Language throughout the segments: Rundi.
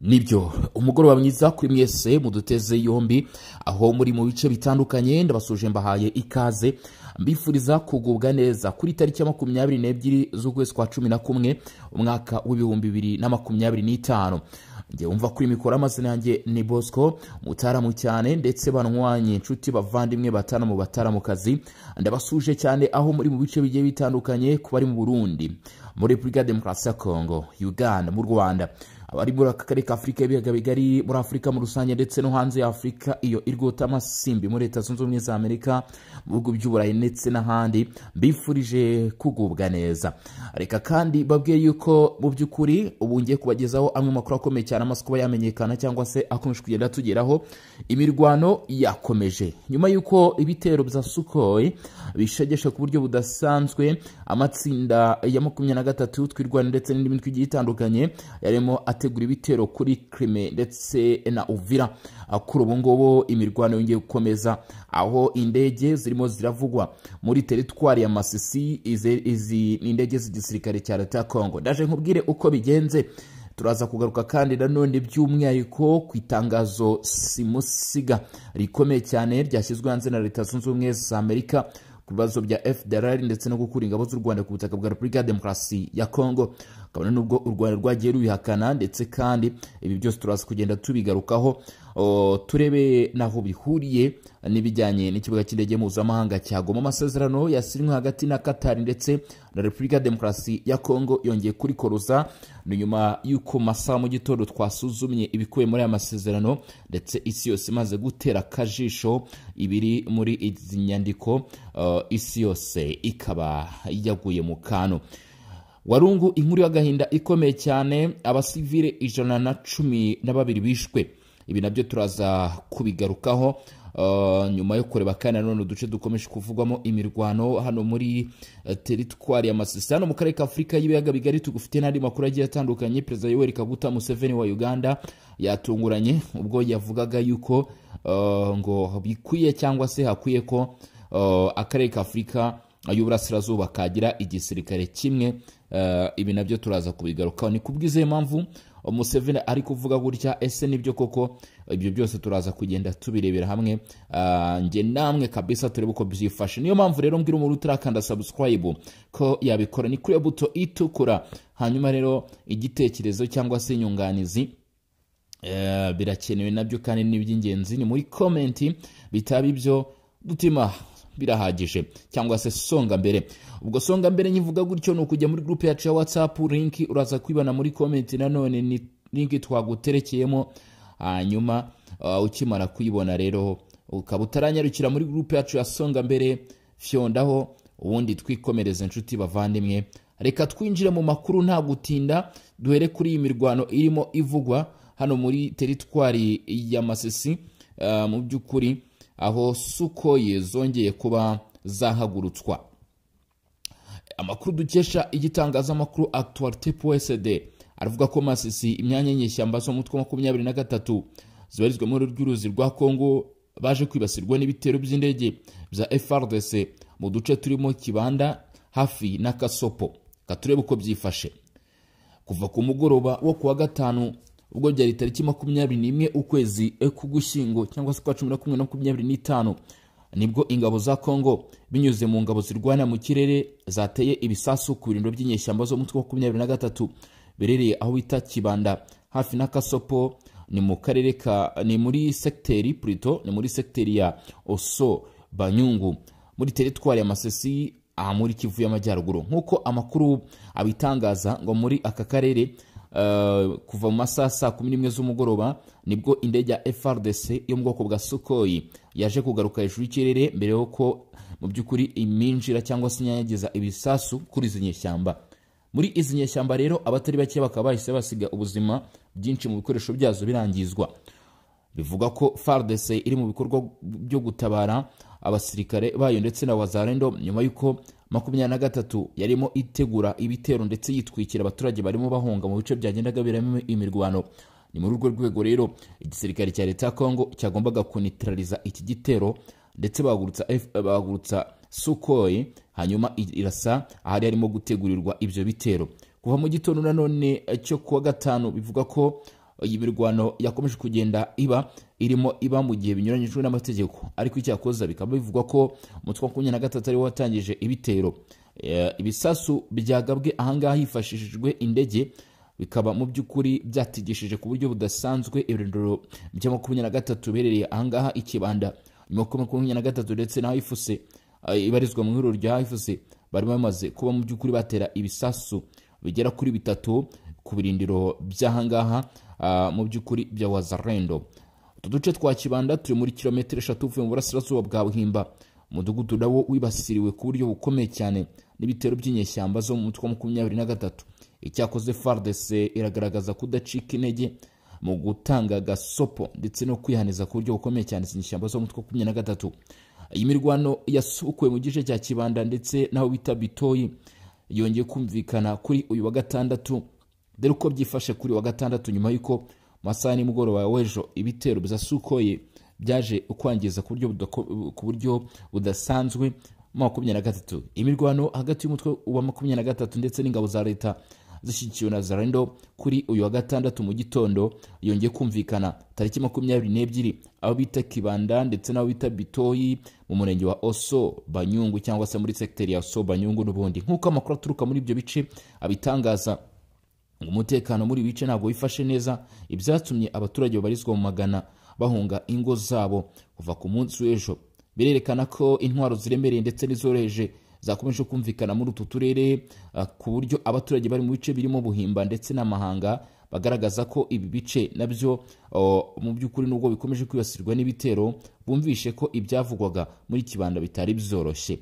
Nibyo, umugoroba mwiza kuri mwese muduteze yombi aho muri mu bice bitandukanye. Ndabasuje, mbahaye ikaze, mbifuriza kugubwa neza kuri tariki ya 22 z'ukwezi kwa 11 umwaka w'2025. Njye wumva kuri mikoro, amazina yanjye ni Bosco Mutaramu cyane, ndetse banywanye, inshuti, bavandimwe, batana mu bataramukazi, ndabasuje cyane aho muri mu bice bigiye bitandukanye, ku bari mu Burundi, muri Repubulika ya Demokarasi ya Kongo, Uganda, mu Rwanda, abari muri aka karere ka Afurika y'ibiyaga bigari, muri Afurika muri rusange ndetse no hanze ya Afurika iyo irwota amasimbi, muri Leta Zunze Ubumwe za Amerika, mu bihugu by'Uburayi ndetse n'ahandi, mbifurije kugubwa neza. Reka kandi babwiye yuko mu by'ukuri ubu ngiye kubagezaho amwe mu makuru akomeye cyane amaze kuba yamenyekana cyangwa se akomeje kugenda tugeraho. Imirwano yakomeje nyuma y'uko ibitero bya Sukhoi bishegeshe ku buryo budasanzwe amatsinda ya 23 Twirwana ndetse n'indi mitwe igiye itandukanye yarimo ategura ibitero kuri Crimea ndetse na Uvira. Kuri ubu ngubu imirwano yongeye gukomeza, aho indege zirimo ziravugwa muri teritwari ya Masisi. Izi ni indege z'igisirikare cya leta ya Kongo. Ndaje nkubwire uko bigenze. Turaza kugaruka kandi nanone by'umwihariko ku itangazo simusiga rikomeye cyane ryashyizwe hanze na Leta Zunze Ubumwe za Amerika ku bibazo bya FDLR ndetse no gukura ingabo z'u Rwanda ku butaka bwa Repubulika ya Demokarasi ya Kongo, kabone nubwo u Rwanda rwagiye rubihakana. Ndetse kandi ibi byose turaza kugenda tubigarukaho, turebe naho bihuriye n'ibijyanye n'ikibuga cy'indege mpuzamahanga cya Goma. Amasezerano yasinywe hagati na Qatar ndetse na Repubulika ya Demokarasi ya Kongo yongeye kurikoroza. Ni nyuma y'uko masaha mu gitondo twasuzumye ibikubiye muri aya masezerano, ndetse isi yose imaze gutera akajisho ibiri muri izi nyandiko, isi yose ikaba yaguye mu kantu. Warungu, inkuru y'agahinda ikomeye cyane, abasivile 112 bishwe. Ibi nabyo turaza kubigarukaho nyuma yo kureba kandi nanone uduce dukomeje kuvugwamo imirwano hano muri teritwari ya Masisi, hano mu karere ka Afurika y'ibiyaga bigari. Tugufite n'andi makuru agiye atandukanye. Perezida Yoweri Kaguta Museveni wa Uganda yatunguranye ubwo yavugaga yuko ngo bikwiye cyangwa se hakwiye ko akarere ka Afurika y'Uburasirazuba kagira igisirikare kimwe. Ibi nabyo turaza kubigarukaho. Ni kubw'izihe mpamvu Museveni ari kuvuga gutya? Ese nibyo koko? Ibyo byose turaza kugenda tubirebera hamwe, njye namwe kabisa, turebe uko byifashe. Niyo mpamvu rero mbwira umuntu utarakanda subscribe ko yabikora, ni kuri iyo buto itukura. Hanyuma rero igitekerezo cyangwa se inyunganizi birakenewe nabyo kandi ni iby'ingenzi, ni muri comment. Bitaba ibyo, dutima birahagije cyangwa se songa mbere. Ubwo songa mbere nyivuga gutyo ni ukujya muri groupe yacu ya WhatsApp. Link uraza kwibana muri comment, nanone ni link twaguterekeyemo. Hanyuma ukimara kuyibona rero, ukaba utaranyarukira muri groupe yacu ya songa mbere, fyondaho ubundi twikomereze. Inshuti bavandimwe, reka twinjire mu makuru nta gutinda, duhere kuri iyi mirwano irimo ivugwa hano muri teritwari ya Masisi. Mu by'ukuri aho Sukhoi zongeye kuba zahagurutswa. Amakuru dukesha igitangazamakuru Actualité.cd aravuga ko Masisi, imyanya y'inyeshyamba zo mu mutwe wa 23 zibarizwa muri rw'uruzi rwa Kongo baje kwibasirwa n'ibitero by'indege bya FARDC mu duce turimo Kibanda hafi na Kasopo. Katurebe uko byifashe. Kuva ku mugoroba wo kuwa gatanu, ubwo byari tariki 21 ukwezi k'Ugushyingo cyangwa se kwa 11 na 25, nibwo ingabo za Kongo binyuze mu ngabo zirwana mu kirere zateye ibisasu ku birindiro by'inyeshyamba zo mu mutwe wa 23 berereye aho bita Kibanda hafi na Kasopo, ni mu karere ka, ni muri secteur plutôt, ni muri secteur ya Osso Banyungu muri teritwari ya Masisi, aha muri Kivu y'Amajyaruguru. Nk'uko amakuru abitangaza, ngo muri aka karere kuva mu masaha saa 11 z'umugoroba nibwo indege ya FARDC yo mu bwoko bwa Sukhoi yaje kugaruka hejuru y'ikirere mbere y'uko mu by'ukuri iminjira cyangwa se inyanyagiza ibisasu kuri izi nyeshyamba. Muri izi nyeshyamba rero abatari bake bakaba bahise basiga ubuzima, byinshi mu bikoresho byazo birangizwa. Bivuga ko FARDC iri mu bikorwa byo gutabara abasirikare bayo ndetse na Wazalendo nyuma y'uko 23 yarimo itegura ibitero ndetse yitwikira abaturage barimo bahunga mu bice byagendaga biramo imirwano. Ni muri urwo rwego rero igisirikare cya leta ya Kongo cyagombaga kunitraliza iki gitero, ndetse bahagurutsa Sukhoi, hanyuma irasa ahari harimo gutegurirwa ibyo bitero. Kuva mu gitondo nanone cyo kuwa gatanu, bivuga ko Iyi mirwano yakomeje kugenda iba irimo iba mu gihe binyuranyijwe n'amategeko, ariko icyakoza bikaba bivugwa ko umutwe wa 23 ariwo watangije ibitero. Ibisasu byagabwe ahangaha hifashishijwe indege bikaba mu by'ukuri byatigishije ku buryo budasanzwe ibirindiro bya 23 biherereye ahangaha ikibanda. Nyuma yo 23 ndetse na ifuse ibarizwa mu ihuriro rya ifuse bari bamaze kuba mu by'ukuri batera ibisasu bigera kuri 3 ku birindiro by'ahangaha mu by'ukuri bya Wazalendo. Utu duce twa Kibanda turi muri kilometero 3 uvuye mu burasirazuba bwa Buhimba. Umudugudu nawo wibasiriwe ku buryo bukomeye cyane n'ibitero by'inyeshyamba zo mu mutwe wa 23. Icyakoze FARDC iragaragaza kudacika intege mu gutanga gasopo ndetse no kwihaniza ku buryo bukomeye cyane inyeshyamba zo mu mutwe wa 23. Iyi mirwano yasukuwe mu gice cya Kibanda ndetse naho bita Bitoyi yongeye kumvikana kuri uyu wa gatandatu. Dore uko byifashe kuri wa gatandatu nyuma yuko masaha nimugoroba w'ejo ibitero byasukoye byaje kwangiza ku buryo budasanzwe 23. Imirwano hagati y'umutwe wa 23 ndetse n'ingabo za leta zishyigikiwe na Zarendo kuri uyu wa gatandatu mu gitondo yongeye kumvikana tariki 22 aho bita Kibanda ndetse n'aho bita Bitoyi mu murenge wa Oso Banyungu cyangwa se muri secteur ya Oso Banyungu n'ubundi. Nk'uko amakuru aturuka muri ibyo bice abitangaza, umutekano muri bice ntabwo wifashe neza, ibyatumye abaturage babarizwa mu magana bahunga ingo zabo kuva ku munsi w'ejo. Birerekana ko intwaro ziremereye ndetse n'izoroheje zakomeje kumvikana muri utu turere, ku buryo abaturage bari mu bice birimo Buhimba ndetse n'amahanga bagaragaza ko ibi bice nabyo mu by'ukuri nubwo bikomeje kwibasirwa n'ibitero bumvishe ko ibyavugwaga muri Kibanda bitari byoroshye.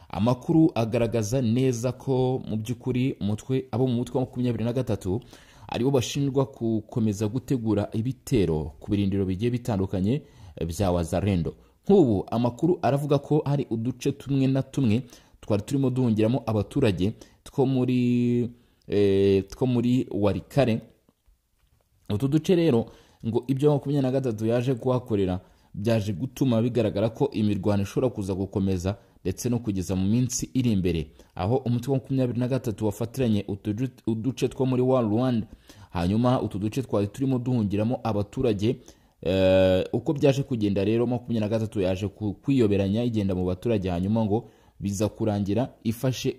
Amakuru agaragaza neza ko mu by'ukuri umutwe abo mu mutwe wa 23 aribo bashinjwa gukomeza gutegura ibitero ku birindiro bigiye bitandukanye bya Wazalendo. Nk'ubu amakuru aravuga ko hari uduce tumwe na tumwe twari turimo duhungiramo abaturage two muri Warikare. Utu duce rero ngo ibyo 23 yaje kuhakorera byaje gutuma bigaragara ko imirwano ishobora kuza gukomeza ndetse no kugeza mu minsi iri imbere, aho umutwe wa 23 wafatiranye uduce two muri Rwanda. Hanyuma utu duce twari turimo duhungiramo abaturage, uko byaje kugenda rero 23 yaje kwiyoberanya igenda mu baturage, hanyuma ngo biza kurangira ifashe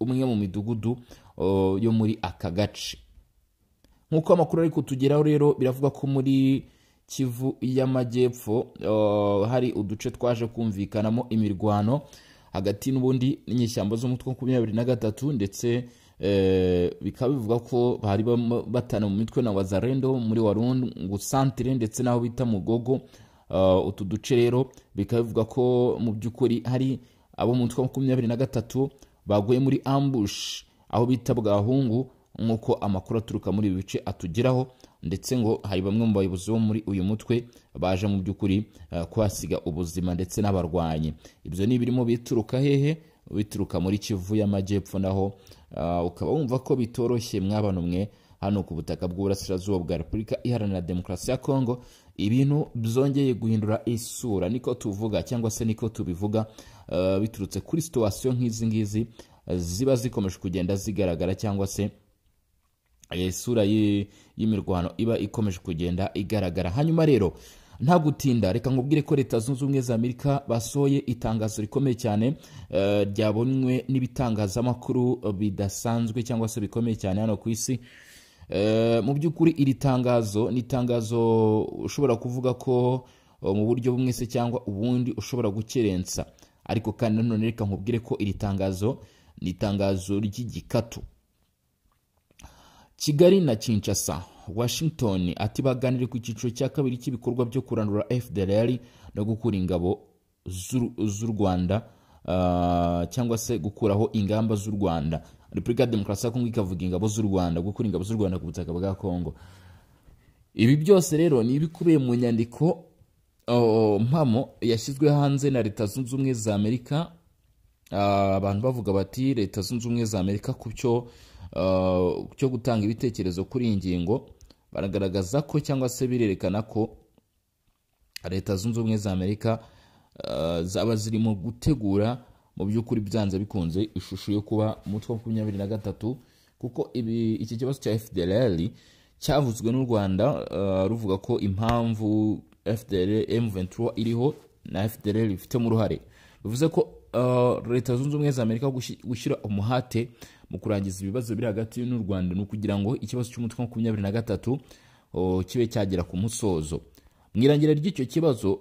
umwe mu midugudu yo muri aka gace. Nkuko amakuru ari kutugeraho rero biravuga ko muri Kivu y'Amajyepfo hari uduce twaje kumvikanamo imirwano hagati n'ubundi n'inyeshyamba z'umutwe wa 23 ndetse bikaba bivuga ko bari batana mu mitwe na Wazalendo muri Warungu centre ndetse naho bita Mugogo. Utu duce rero bikaba bivuga ko mu by'ukuri hari abo mu mutwe wa 23 baguye muri ambush aho bita Bwahungu, nkuko amakuru aturuka muri ibi bice atugeraho, ndetse ngo hari bamwe mu bayobozi bo muri uyu mutwe baje mu by'ukuri kuhasiga ubuzima ndetse n'abarwanyi. Ibyo ni birimo bituruka hehe? Bituruka muri Kivu y'Amajyepfo, naho ukaba wumva ko bitoroshye mwabano mwe hano ku butaka bw'Uburasirazuba bwa Repubulika Iharanira Demokarasi ya Kongo. Ibintu byongeye guhindura isura, niko tuvuga cyangwa se niko tubivuga, biturutse kuri situation nk'izi ngizi ziba zikomeje kugenda zigaragara cyangwa se isura y'imirwano iba ikomeje kugenda igaragara. Hanyuma rero nta gutinda, reka nkubwire ko Leta Zunze Ubumwe za Amerika basohoye itangazo rikomeye cyane ryabonywe n'ibitangazamakuru bidasanzwe cyangwa se bikomeye cyane hano ku isi. Mu by'ukuri iri tangazo ni itangazo ushobora kuvuga ko mu buryo bumwe se cyangwa ubundi ushobora gukerensa, ariko kandi nanone reka nkubwire ko iri tangazo ni itangazo ry'igikatu. Kigali na Kinshasa, Washington ati baganire ku cyiciro cya kabiri cy'ibikorwa byo kurandura FDLR no gukura ingabo z'u Rwanda, cyangwa se gukuraho ingamba z'u Rwanda. Repubulika ya Demokarasi ya Kongo ikavuga ingabo z'u Rwanda, gukura ingabo z'u Rwanda ku butaka bwa Kongo. Ibi byose rero ni ibikubiye mu nyandiko mpamo yashyizwe hanze na Leta Zunze Ubumwe za Amerika. Abantu bavuga bati Leta Zunze Ubumwe za Amerika ku cyo gutanga ibitekerezo kuri iyi ngingo, baragaragaza ko cyangwa se birerekana ko Leta Zunze Ubumwe za Amerika zaba zirimo gutegura mu by'ukuri byanze bikunze ishusho yo kuba umutwe wa 23, kuko iki kibazo cya FDLR Cyavuzwe n'u Rwanda, ruvuga ko impamvu FDLR M23 iriho na FDLR ifitemo uruhare. Bivuze ko Leta Zunze Ubumwe za Amerika gushyira umuhate mu kurangiza ibibazo biri hagati n'u Rwanda ni ukugira ngo ikibazo cy'umutwe wa 23 kibe cyagera ku musozo. Mu irangira ry'icyo kibazo,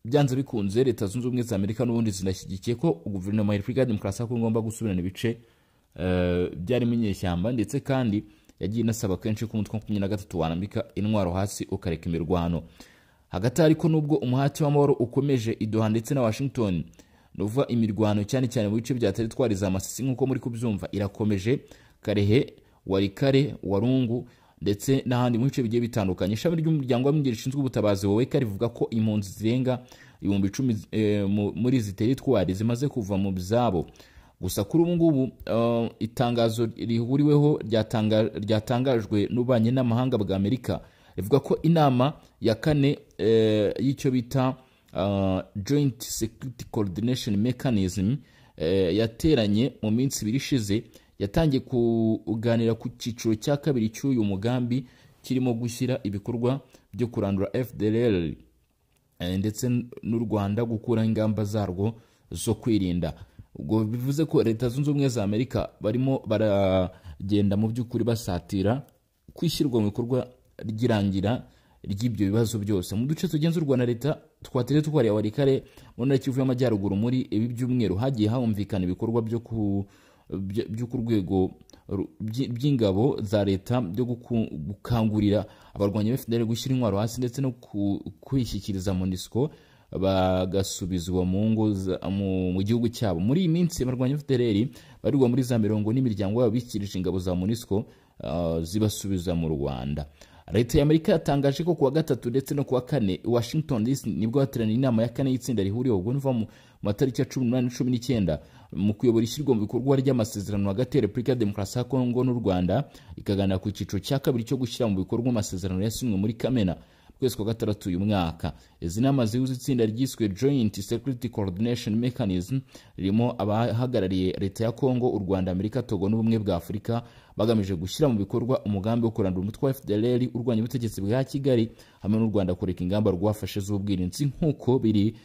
byanze bikunze Leta Zunze Ubumwe za Amerika n'ubundi zinashyigikiye ko guverinoma ya Repubulika ya Demokarasi ya Kongo igomba gusubirana ibice byarimo inyeshyamba, ndetse kandi yagiye inasaba kenshi ko umutwe wa 23 warambika intwaro hasi ukareka imirwano. Hagati ariko, nubwo umuhati w'amahoro ukomeje i Doha ndetse na Washington, nuva imirwano cyane cyane mu bice bya teritwari za Masisi, nk'uko muri kubyumva, irakomeje, Karehe, Warikare, Warungu ndetse n'ahandi mu bice bigiye bitandukanye. Ishami ry'umuryango w'abibumbye rishinzwe ubutabazi WOICA rivuga ko impunzi zirenga 10,000 muri izi teritwari zimaze kuva mu byabo. Gusa kuri ubu ngubu, itangazo rihuriweho ryatangajwe n'ububanyi n'amahanga bwa Amerika rivuga ko inama ya kane y'icyo bita Joint Security Coordination Mechanism yateranye mu minsi 2 ishize, yatangiye kuganira ku cyiciro cya kabiri cy'uyu mugambi kirimo gushyira ibikorwa byo kurandura FDLR, ndetse n'u Rwanda gukuraho ingamba zarwo zo kwirinda. Ubwo bivuze ko Leta Zunze Ubumwe za Amerika barimo baragenda mu by'ukuri basatira kwishyirwa mu bikorwa ry'irangira ry'ibyo bibazo byose mu duce tugenzurwa na leta twatere twariye Warikare mu ntara Kivu y'Amajyaruguru. Muri ibi byumweru hagiye humvikana ibikorwa byo ku rwego by'ingabo za leta byo gukangurira abarwanyi ba FDLR gushyira intwaro hasi ndetse no kwishyikiriza MONUSCO bagasubizwa mu ngo mu gihugu cyabo. Muri iyi minsi abarwanyi ba FDLR barirwa muri za mirongo n'imiryango yabo bikirije ingabo za MONUSCO zibasubiza mu Rwanda. Leta ya Amerika yatangaje ko kuwa gatatu ndetse no kuwa kane Washington DC nibwo hateraniye inama ya kane y'itsinda rihuriyeho, ubwo niva mu matariki ya 18 19, mu kuyobora ishyirwa mu bikorwa ry'amasezerano hagati ya Repubulika ya Demokarasi ya Kongo n'u Rwanda, ikaganira ku cyiciro cya kabiri cyo gushyira mu bikorwa amasezerano yasinywe muri Kamena kwezi kwa gatandatu uyu mwaka. Izi nama zihuza itsinda ryiswe Joint Security Coordination Mechanism ririmo abahagarariye Leta ya Kongo, u Rwanda, Amerika, Togo n'Ubumwe bwa Afurika, bagamije gushyira mu bikorwa umugambi wo kurandura umutwe wa FDLR urwanya ubutegetsi bwa Kigali, hamwe n'u Rwanda kureka ingamba rwafashe z'ubwirinzi nk'uko biri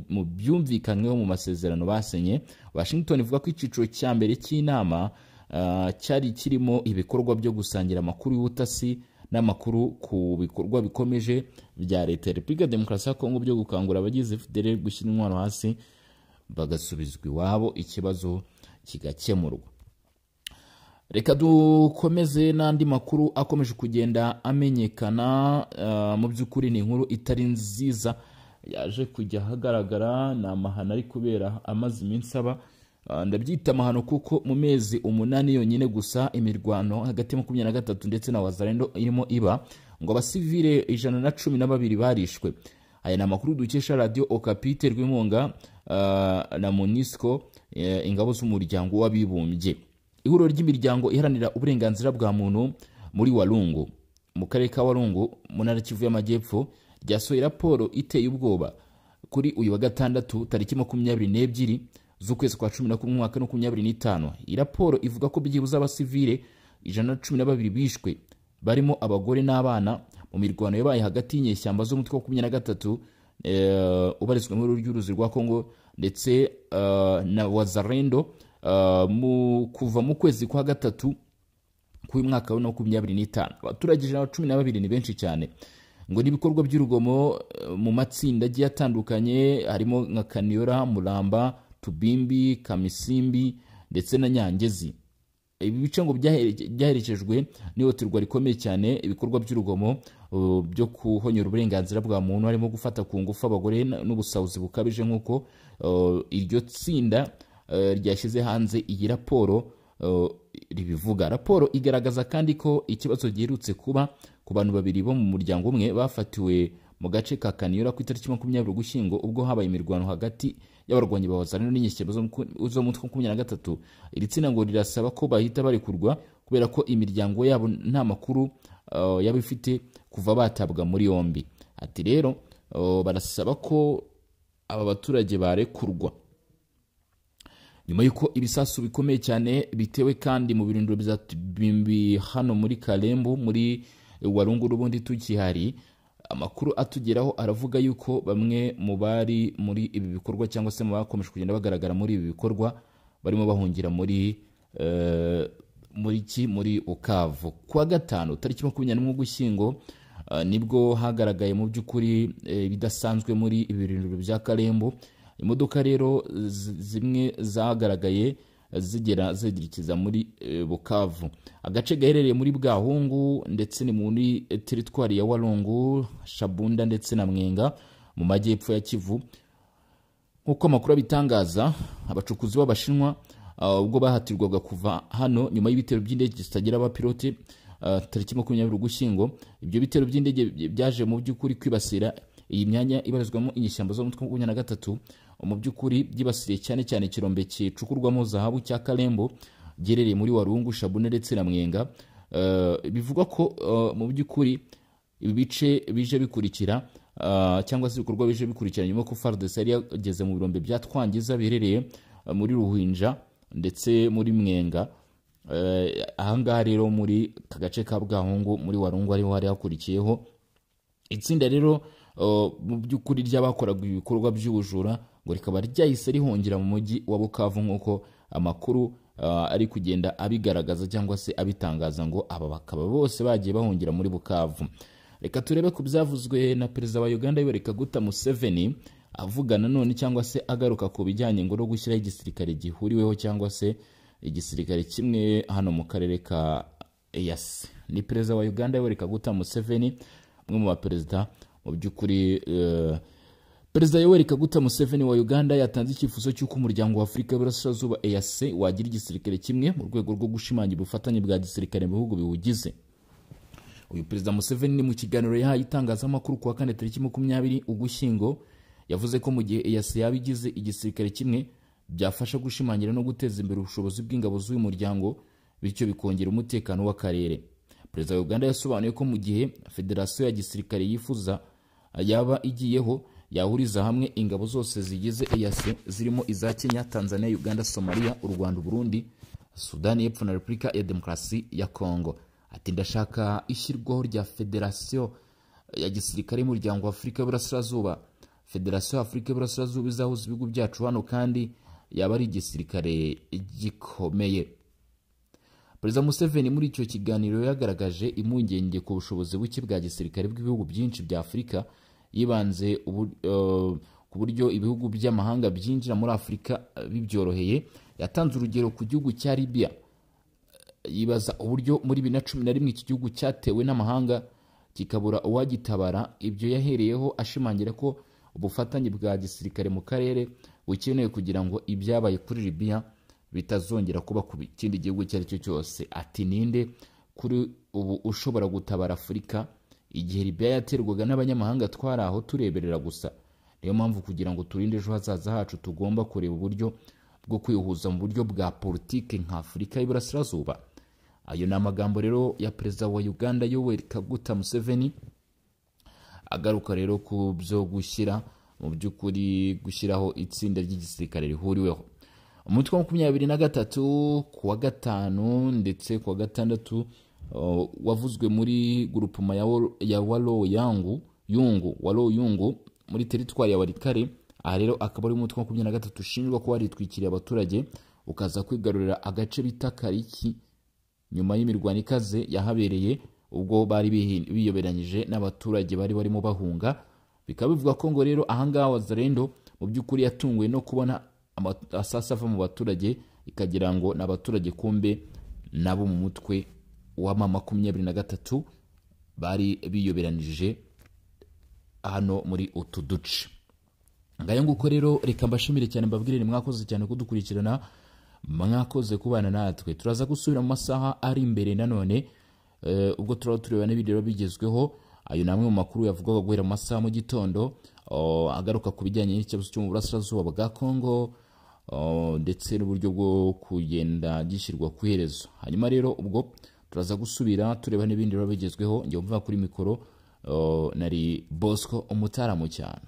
mu byumvikanyweho mu masezerano basenye. Washington ivuga ko icyiciro cya mbere cy'inama cyari kirimo ibikorwa byo gusangira amakuru y'ubutasi n'amakuru ku bikorwa bikomeje bya Leta ya Repubulika ya Demokarasi ya Kongo byo gukangura abagize FDLR gushyira intwaro hasi bagasubizwa iwabo, ikibazo kigakemurwa. Reka dukomeze n'andi makuru akomeje kugenda amenyekana. Mu by'ukuri ni inkuru itari nziza yaje kujya ahagaragara, ni amahano ari kubera amaze iminsi aba. Ndabyita amahano kuko mu mezi 8 yonyine gusa imirwano hagati ya 23 ndetse na Wazalendo irimo iba, ngo abasivile 112 barishwe. Aya ni amakuru dukesha Radio Okapi iterwa inkunga na MONUSCO, ingabo z'umuryango w'abibumbye. Ihuriro ry'imiryango iharanira uburenganzira bwa muntu muri Walungu, mu karere ka Walungu mu ntara Kivu y'Amajyepfo, ryasohoye raporo iteye ubwoba kuri uyu wa gatandatu tariki 22 z'ukwezi kwa 11 umwaka 2025. Iyi raporo ivuga ko byibuze abasivile 112 bishwe, barimo abagore n'abana, mu mirwano yabaye hagati y'inyeshyamba z'umutwe wa 23 ubarizwa muri ry'uruzi rwa Kongo ndetse na Wazalendo mu kuva mu kwezi kwa gatatu k'uyu mwaka wa 2025. Abaturage 112 ni benshi cyane. Ngo n'ibikorwa by'urugomo mu matsinda agiye atandukanye harimo nka Kaniora, Muramba, Tubimbi, Kamisimbi ndetse na Nyangezi. Ibi bice ngo byaherekejwe n'ihohoterwa rikomeye cyane, ibikorwa by'urugomo byo kuhonyora uburenganzira bwa muntu, harimo gufata ku ngufu abagore n'ubusahuzi bukabije, nk'uko iryo tsinda ryashyize hanze iyi raporo ribivuga. Raporo igaragaza kandi ko ikibazo giherutse kuba ku bantu babiri bo mu muryango umwe bafatiwe mu gace ka Kaniora ku itariki 20 Ugushyingo, ubwo habaye imirwano hagati y'abarwanyi ba Wazalendo n'inyeshyamba zo mu mutwe 23. Iri tsinda ngo rirasaba ko bahita barekurwa kubera ko imiryango yabo nta makuru yaba ifite kuva batabwa muri yombi. Ati rero barasaba ko aba baturage barekurwa nyuma yuko ibisasu bikomeye cyane bitewe kandi mu birindiro bya Tubimbi hano muri Kalembo muri Walungu n'ubundi tukihari, amakuru atugeraho aravuga yuko bamwe mu bari muri ibi bikorwa cyangwa se mu bakomeje kugenda bagaragara muri ibi bikorwa barimo bahungira muri muri Bukavu. Kuwa gatanu tariki 21 Ugushyingo nibwo hagaragaye mu by'ukuri bidasanzwe muri ibirindiro bya Karembo. Imodoka rero zimwe zagaragaye zigera zerekeza muri Bukavu, agace gaherereye muri Bwahungu ndetse ni muri teritwari ya Walungu, Shabunda ndetse na Mwenga mu majyepfo ya Kivu. Nkuko amakuru abitangaza, abacukuzi b'Abashinwa ubwo bahatirwaga kuva hano nyuma y'ibitero by'indege zitagira abapilote tariki 20 Ugushyingo, ibyo bitero by'indege byaje mu by'ukuri kwibasira iyi myanya ibarizwamo inyeshyamba zo mu mutwe wa 23, mu by'ukuri byibasiriye cyane cyane ikirombe kicukurwamo zahabu cya Karembo giherereye muri Walungu, Shabune ndetse na Mwenga. Bivugwa ko mu by'ukuri ibi bice bije bikurikira cyangwa se ibikorwa bije bikurikira nyuma ko FARDC yari yageze mu birombe bya Twangiza biherereye muri Ruhinja ndetse muri Mwenga. Ahangaha rero muri kagace ka Bwahungu muri Walungu ariho hari hakurikiyeho itsinda rero mu by'ukuri ry'abakoraga ibikorwa by'ubujura, ngo rikaba ryahise rihungira mu mujyi wa Bukavu nk'uko amakuru ari kugenda abigaragaza cyangwa se abitangaza, ngo aba bakaba bose bagiye bahungira muri Bukavu. Reka turebe ku byavuzwe na perezida wa Uganda Yoweri Kaguta Museveni, avuga nanone cyangwa se agaruka ku bijyanye ngo no gushyiraho igisirikare gihuriweho cyangwa se igisirikare kimwe hano mu karere ka EAC. Ni perezida wa Uganda Yoweri Kaguta Museveni, umwe mu baperezida mu by'ukuri. Perezida Yoweri Kaguta Museveni wa Uganda yatanze icyifuzo cy'uko umuryango wa Afurika y'Iburasirazuba EAC wagira igisirikare kimwe mu rwego rwo gushimangira ubufatanye bwa gisirikare mu bihugu biwugize. Uyu perezida Museveni ni mu kiganiro yahaye itangazamakuru kuwa kane tariki 20 Ugushyingo, yavuze ko mu gihe EAC yaba igize igisirikare kimwe byafasha gushimangira no guteza imbere ubushobozi bw'ingabo z'uyu muryango, bityo bikongera umutekano w'akarere. Perezida wa Uganda yasobanuye ko mu gihe federasiyo ya gisirikare yifuza yaba igiyeho, yahuriza hamwe ingabo zose zigize EAC zirimo iza Kenya, Tanzania, Uganda, Somalia, u Rwanda, Burundi, Sudani y'Epfo na Repubulika ya Demokarasi ya Kongo. Ati ndashaka ishyirwaho rya federasiyo ya gisirikare y'umuryango wa Afurika y'Iburasirazuba. Federasiyo ya Afurika y'Iburasirazuba izahuza ibihugu byacu hano kandi yaba ari igisirikare gikomeye. Perezida Museveni muri icyo kiganiro yagaragaje impungenge ku bushobozi buke bwa gisirikare bw'ibihugu byinshi bya Afurika, yibanze ku buryo ibihugu by'amahanga byinjira muri Afurika bibyoroheye. Yatanze urugero ku gihugu cya Libya, yibaza uburyo muri 2011 iki gihugu cyatewe n'amahanga kikabura uwagitabara. Ibyo yahereyeho ashimangira ko ubufatanye bwa gisirikare mu karere bukenewe kugira ngo ibyabaye kuri Libya bitazongera kuba ku kindi gihugu icyo ari cyo cyose. Ati ninde kuri ubu ushobora gutabara Afurika? Igihe Libya yaterwaga n'abanyamahanga twari aho tureberera gusa. Niyo mpamvu kugira ngo turinde ejo hazaza hacu tugomba kureba uburyo bwo kwihuza mu buryo bwa politike nka Afurika y'Iburasirazuba. Ayo ni amagambo rero ya perezida wa Uganda Yoweri Kaguta Museveni, agaruka rero ku byo gushyira mu by'ukuri gushyiraho itsinda ry'igisirikare rihuriweho. Umutwe wa 23 kuwa gatanu ndetse kuwa gatandatu wavuzwe muri groupement ya Walo Yungu muri teritwari ya Walikare. Aha rero akaba ari umutwe wa 23 ushinjwa kuba waritwikiriye abaturage ukaza kwigarurira agace bita Kariki nyuma y'imirwano ikaze yahabereye ubwo bari biyoberanyije n'abaturage bari barimo bahunga. Bikaba bivuga ko ngo rero ahangaha Wazalendo mu by'ukuri yatunguwe no kubona asasa ava mu baturage, ikagira ngo n'abaturage kumbe nabo mu mutwe wa M23 bari biyoberanije hano muri utu duce. Ngayo nguko rero reka mbashimire cyane, mbabwire ni mwakoze cyane kudukurikirana, mwakoze kubana natwe. Turaza gusubira mu masaha ari imbere nanone ubwo turaba tureba n'ibidero bigezweho. Ayo namwe mu makuru yavugwaga guhera mu masaha mu gitondo, agaruka ku bijyanye n'ikibazo cyo mu burasirazuba bwa Kongo ndetse n'uburyo bwo kugenda gishyirwa ku iherezo. Hanyuma rero ubwo turaza gusubira tureba n'ibindi bigezweho. Njye mva kuri mikoro nari Bosco Umutaramu cyane.